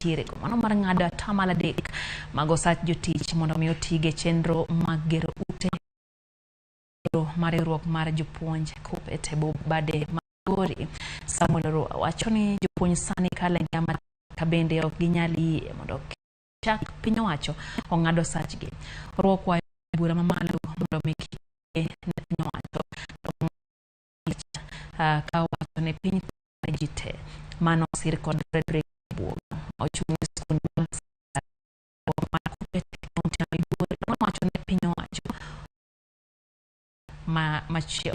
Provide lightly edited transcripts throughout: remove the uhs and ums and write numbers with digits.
Nitiere go mano mar ng'ado 3% mag osach jotich mondo mi otige chenro mag gero ute mar riwruok mar jopuonj KUPPET e bade Migori. Samuel Orua wacho ni jopuonj sani kalo e ngima ka bende ok ginyal yie mondo chak piny owacho ong'ad osachgi. Orua okwayo bura mamalo mondo mi kik ne piny owacho ka owacho ni piny ne ji te. Mano osir kod Frederick Buoga ochung' ne skunde mag mar KUPPET e kaunti ma Migori nowacho ni piny owacho ma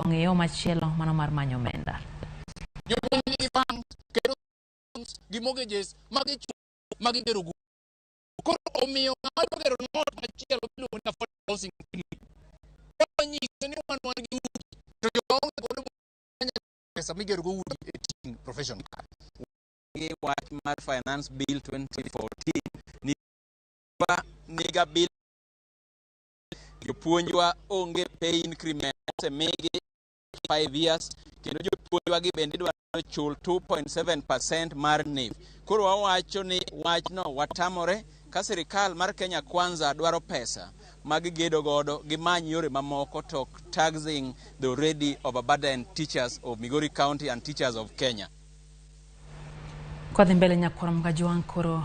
ong'eyo machielo mano mar manyo omenda. Jopuonj nigi bank kendo gi mortgages magigero go. Koro omiyo ng'ama dwa gero ot machielo miluongo ni affordable housing nyise ni wan gi udi to joma onge godo pesa migero go udi e teaching profession ka. Gi wach mar Finance Bill 2014 ni niga bill jopuonjwa onge pay increment osemigi 5 years, kendo jopuonjwa gi bende idwaro chul 2.7% mar NIF. Koro wawacho ni wachno watamore. Ka sirikal mar Kenya Kwanza dwaro pesa ma gigedo godo, gimany yore mamoko to taxing the already overburdened teachers of Migori County and teachers of Kenya. Kwadhi mbele nyakwar Mgajwang' koro.